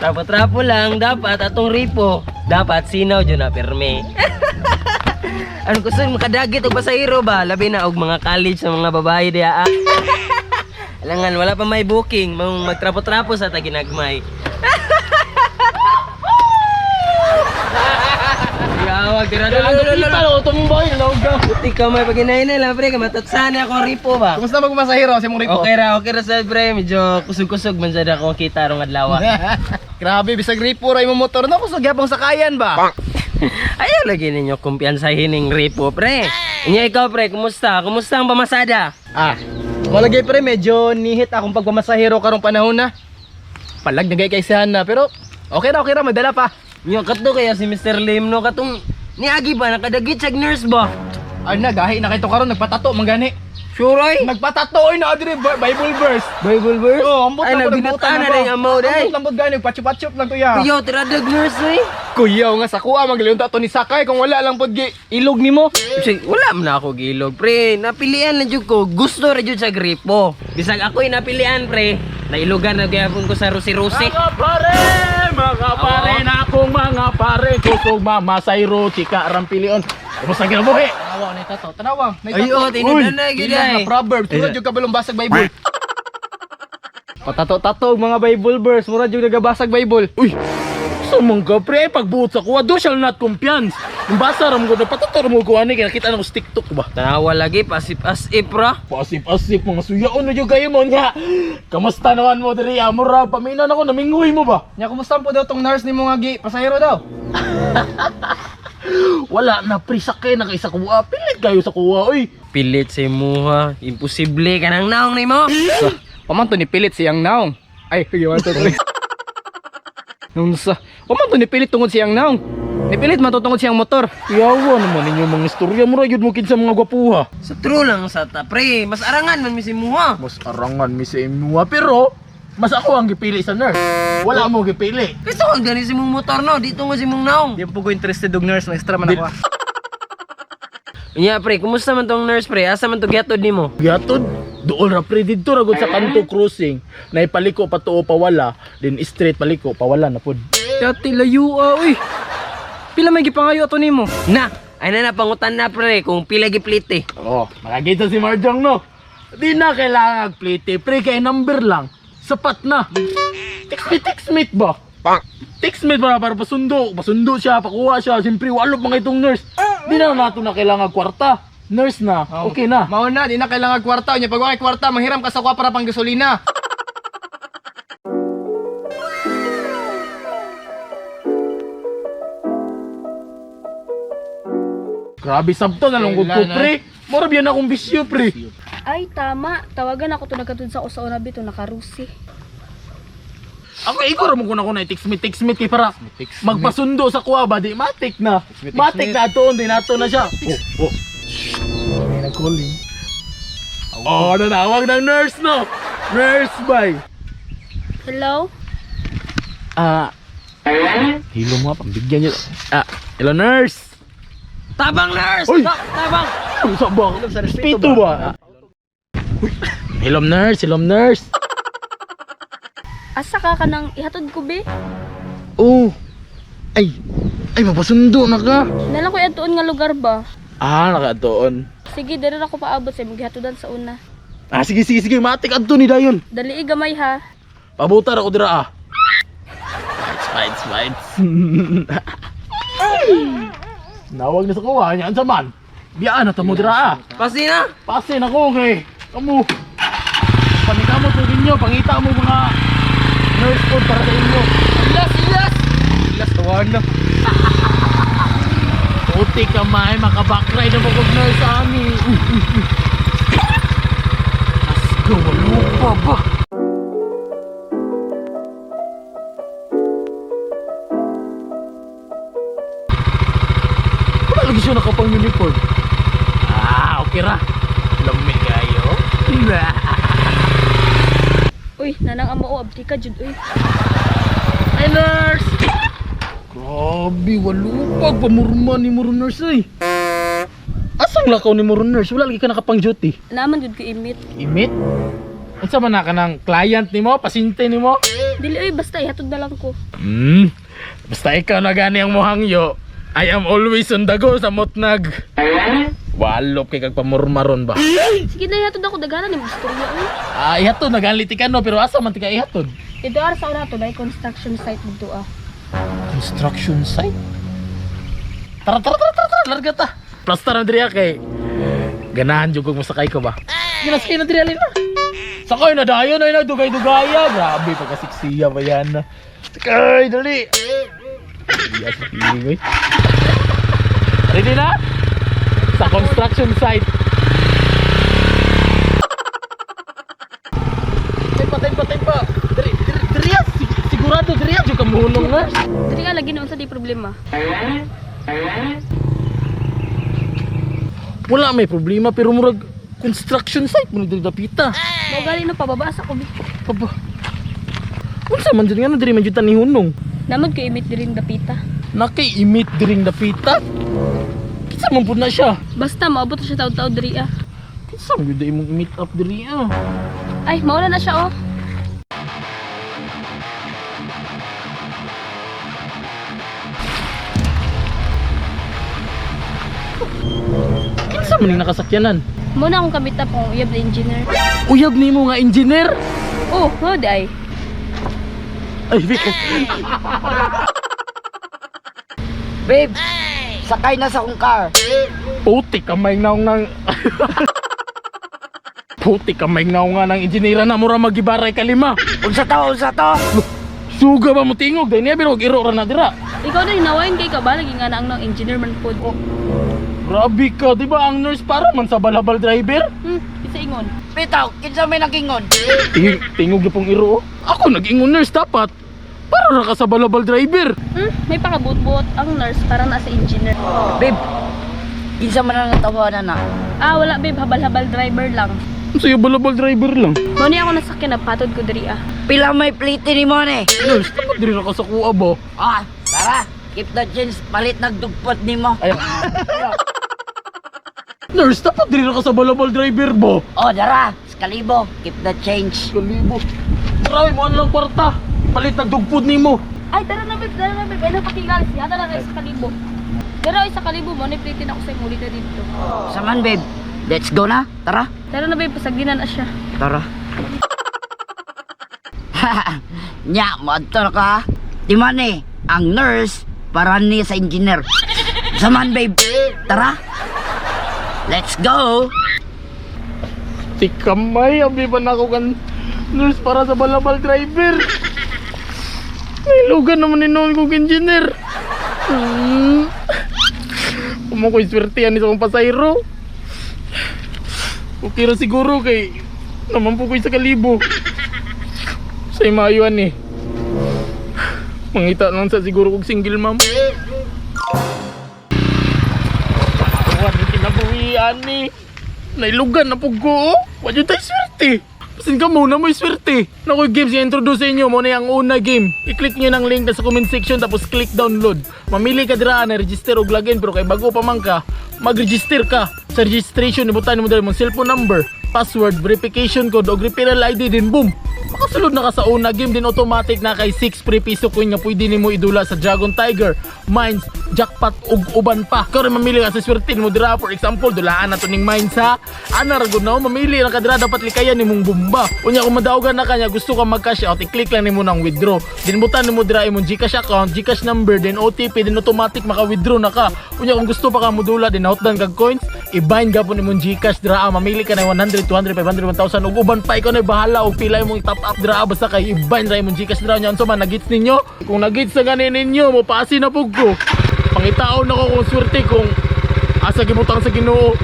Trapo-trapo lang dapat atong ripo. Dapat sinaw jud na pirmi. Ano gusto makadagit og pasahero ba? Labi na og mga college sa mga babae diha. Ah. Alangan wala pa may booking, mong magtrapo-trapo sa taginagmay. Yawag, tira Kita lo itong boy, lawag. Puti ka may paginahinay lang pre, kamatatsan ako ripo ba? Kumusta magmasahero sa imong ripo? Okay ra sad pre, medyo kusog-kusog man sad ako kita rong adlaw. Grabe, bisag ripo ra imong motor no, kusog gyapon sakayan ba? Ayaw lagi ninyo kumpiyansahin ning ripo pre. Inya ikaw pre, kumusta? Kumusta ang pamasada? Ah, malagay pre, medyo nihit akong pagpamasahero karong panahon na. Palag na kay na, pero okay ra, madala pa. Nya kato kaya si Mr. Lim no katong niagi ba nakadagit sa nurse ba? Ay na, gahi na kay to karon nagpatato man gani. Sure ay. Nagpatato oy na dire Bible verse. Bible verse? Oh, ambot ay lang po, nagbinutan na ba? rin amaw day. Ambot lang po gani, patsup-patsup lang to ya. Kuyaw tiradag nurse eh. Kuyaw nga sa kuha magliunta to ni Sakay kung wala lang pod gi ilog nimo. Kasi wala man ako gilog pre. Napilian na jud ko. Gusto ra jud sa gripo. Bisag ako'y napilian pre. Nailugan na gyapon ko sa rusi-rusi. Mga pare, mga pare na akong mga pare, kusog mamasayro, chika rampilion. Kumusta kinabuhi? Tanawa na tato, tanawa. Ay, oh, tinudan na gyud ay. Mga Proverbs, mura jud kabalong basag Bible. Patato-tato og mga Bible verse, mura jud nagabasag Bible. Uy, sumong ka pre, pagbuot sa kuha, do shall not kumpians. Yung basa ram ko, patator mo ko ani, kaya nakita na ko sa TikTok ba? Tanawa lagi pasip as if ra. Pasip-asip, mga suyaon na jud kayo mo niya. Kamusta naman mo diri, amura, paminan ako, namingoy mo ba? Nya kumusta po daw tong nurse nimo nga gi pasahero daw? Wala na pre, sakay na kay sa kuha, pilit kayo sa kuha, uy. Pilit sa imuha. Imposible ka nang naong nimo. Paman to ni pilit siyang naong. Ay, 1, 2, 3. Nung sa, paman to ni pilit tungod siyang naong. Nipilit man to tungod siyang motor. Yawa naman ninyo mga istorya, mura yun mo kinsa mga gwapuha. Sa true lang sa ta pre, mas arangan man mi si imuha. Mas arangan mi sa imuha, pero mas ako ang gipili sa nurse. Wala mo gipili. Gusto ko gani si mong motor no, dito nga si mong naong. Di po ko interested og nurse, maestra man ako. ah. Nya pre, kumusta man tong nurse pre? Asa man to gihatod nimo? Giatod, dool ra pre didto ra gud sa kanto crossing. Naipaliko pa tuo pa wala, then straight paliko pa wala na pod. Dati layo ah, uy. Pila may gipangayo ato nimo? Na, ay na napangutan na pre kung pila giplite. Oh, makakita si Marjong no. Di na kailangan plate, pre kay number lang. Sapat na. Text me, text mate ba? Text mate para para pasundo, pasundo siya, pakuha siya. Siyempre walo mga itong nurse. Di na nato na kailangan kwarta. Nurse na, okay na. Mao na, di na kailangan kwarta. Nya pag wa kay kwarta, manghiram ka sa kwa para pang gasolina. Grabe sabto nalungkot ko Kailan, pre. Mura biyan akong bisyo pre. Ay, tama. Tawagan ako to nagkatud sa usa una bito nakarusi. Ako ikaw ra mo kun ako na text me kay para magpasundo sa kuha ba di matik na. Matik na ato di nato na siya. Oh, oh. May nag-calling. Oh, nanawag ng nurse no. Nurse bay. Hello? Ah. Hilo mo pambigyan niyo. Ah, hello nurse. Tabang nurse! Uy! Tabang! Ano sa ba? Respeto ba? Uy, Hello nurse, hello nurse. Asa ka kanang ihatod ko be? Oh. Ay. Ay mapasundo na ka. Nalang ko iadtuon nga lugar ba? Ah, nakatoon. Sige, diri ra ko paabot sa imong gihatudan sa una. Ah, sige sige sige, matik adto ni dayon. Dali gamay ha. Pabutar ako dira ah. Fights, fights, fights. Nawag na sa kuha niya, ansa man. Biyaan na tamo dira ah. Pasi na! Pasin ako kay. Kamu. Panikamo to ninyo, pangita mo mga nurse code para sa inyo. Ilas, ilas. Ilas tawagan na. Puti ka may makabackride na mo kog nurse ani. Uy, uy, uy. Let's go, lupa ba? Wala lagi siya nakapang uniform. Ah, okay ra. Lami kayo. Uy, nanang amo o abdi ka jud uy. Hi, nurse! Grabe, walupag. Pamurma ni Muro Nurse eh. Asang lakaw ni Muro Nurse? Wala lagi ka nakapang duty. Naman jud ko imit. Imit? Unsa man na ka ng client nimo, pasyente nimo? Dili oy, basta ihatod na lang ko. Basta ikaw na gani ang muhangyo. I am always on the go sa motnag. Walop kay kag pamurmaron ba. Sige na ihatod ako daghanan ni istorya oy. Ah, ihatod na gani ka no, pero asa man tika ihatod? Dito ara sa una to may construction site dito ah. Construction site? Tara, tara, tara, tara, tara, larga ta. Plasta na diri kay ganahan jud kog mosakay ko ba. Ginasakay na diri alin na. Sakay na dayon ay na dugay-dugaya. Grabe pagkasiksiya ba yan. Sakay, dali. Yes, feeling oy. Ready na? Sa construction site. Tempa, tempa, tempa. Diri, diri, diri, ah. Sigurado diri ah, jud ka muhunong na. Diri ka lagi na unsa di problema. Wala may problema pero murag construction site mo diri dapita. Mao gali no pababa sa ko. bi. Aba. Unsa man jud nga no diri man jud ta nihunong? Namod ko imit diri dapita. Naki-imit diring dapita. Kinsa man pud na siya? Basta maabot na siya taud-taud diri ah. Kinsa man jud imong meet up diri ah? Ay, mauna na siya oh. Kinsa man ning nakasakyanan? Mao na akong kamita pong uyab na engineer. Uyab nimo nga engineer. Oh, mao di ay. Ay, bi. Babe, sakay na sa akong car. Puti kamay naong nang Puti kamay naong nga ng engineer na mura magibaray kalima. Unsa to, unsa to? Suga ba mo tingog dahil niya pero iro ra na dira. Ikaw na hinawain kay ka ba lagi nga na ang nang engineer man pod. Grabe ka, di ba ang nurse para man sa balabal driver? Isa ingon. Bitaw, kinsa may nagingon? Tingog, tingog na pong iro. oh. Ako nag-ingon nurse dapat. Para ra ka sa balabal driver. May pakabot-bot ang nurse para nasa engineer. Babe, kinsa man ang natawanan na? Ah, wala babe, habal-habal driver lang. Ang sayo balabal driver lang. Mao ni ako nasakyan napatod ko diri ah. Pila may plate ni mo ni? Nurse, dapat diri ra ka sa kuha ba? Ah, tara, keep the change, palit nagdugpot nimo. Ay. Nurse, dapat diri ra ka sa balabal driver ba? Oh, dara, skalibo, keep the change. Kalibo. Grabe mo ano lang kwarta. Palit nagdugpod nimo. Ay, tara na babe, tara na babe. Ay, napakilala siya. Tara na sa kalibo. Tara ay sa kalibo mo, ni plate ako sa imuli na dito. Saman, babe. Let's go na, tara. Tara na babe, pasagdinan na siya. Tara. Nya, moadto na ka. Di man eh, ang nurse para ni sa engineer. Saman, babe. Tara. Let's go. Ti kamay, abi ba na ako kan nurse para sa balabal driver. Nailugan naman ni noon kong engineer. Kumo ko'y swerte yan sa akong pasayro. Okay ra siguro kay naman po ko'y sa kalibo. Sa imayuan eh. Mangita lang sa siguro kog single ma'am. Kawan, kinabuhian ni. Nailugan na po ko. oh. Wa jud tay swerte. Basin ka muna mo'y swerte. Naku, games i-introduce sa inyo. Muna yung una game. I-click nyo ng link na sa comment section tapos click download. Mamili ka dira na register og login pero kay bago pa man ka, mag-register ka. Sa registration, ibutan mo dali mong cellphone number, password, verification code o referral ID din boom. Makasulod na ka sa una game din automatic na kay 6 free piso coin nga pwede nimo idula sa Dragon Tiger, Mines, Jackpot ug uban pa. Karon mamili ka sa swerte nimo dira, for example, dulaan na to ning Mines ha. Ana ra gud na oh, mamili ra ka dira dapat likayan nimong bomba. Unya kung madawgan na kanya gusto ka mag-cash out, i-click lang nimo ng withdraw. Din butan nimo dira imong GCash account, GCash number, then OTP, then automatic maka-withdraw na ka. Unya kung gusto pa ka modula, din outdan kag coins, i-bind gapon imong GCash dira, ah, mamili ka na 100, 200, 500, 1,000 ug uban pa ikaw na bahala og pila imong top up dira ah, basta kay i-bind ra imong GCash dira nya unsa man nagits ninyo. Kung nagits na gani ninyo, mo paasi na pug ko. Pangitaon ako kung swerte kung asa gibutang sa Ginoo.